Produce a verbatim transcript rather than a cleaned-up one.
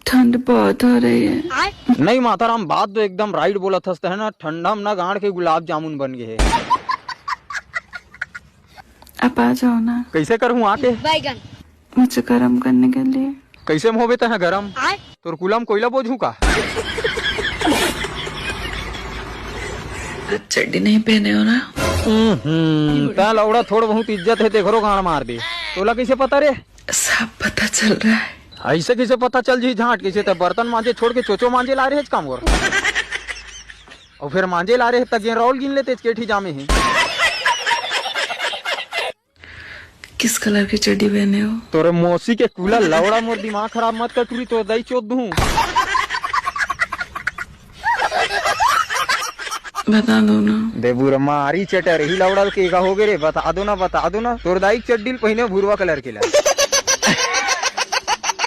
ठंड बहुत हो रही है। नहीं माताराम, बात तो एकदम राइट बोलत हस, तैं ना ठंडा में ना गांड़ के गुलाब जामुन बन गए है। आप आ जाओ ना। कैसे करूँ आके? मुझे गर्म करने के लिए। कैसे में होबे तैं गरम? तोर कुला में कोयला बोझूं का? चड्डी नहीं पहने हो ना? हम्म, तैं लौड़ा थोड़ बहुत इज्जत है, तेखरो गांड़ मार दे। तोला कैसे पता रे? सब पता चल रहा है। ऐसे कैसे पता चल जी झांट? कैसे तैं बर्तन मांजे छोड़ के चोचो मांजे ला रहे काम कर? और फिर मांजे ला रहे त गेंदरौल गिन लेते केठी जामे है। किस कलर की चड्डी पहने हो? तोरे मौसी के कुला लौड़ा, मोर दिमाग खराब मत कर टूरी, तोर दाई चोद दूं। बता दो ना। दे बुरा मारी चटर ही लौड़ा के का हो गे रे, बता दो ना, बता दो ना। तोर दाई के चड्डी ल पहिने भुरवा कलर के ला।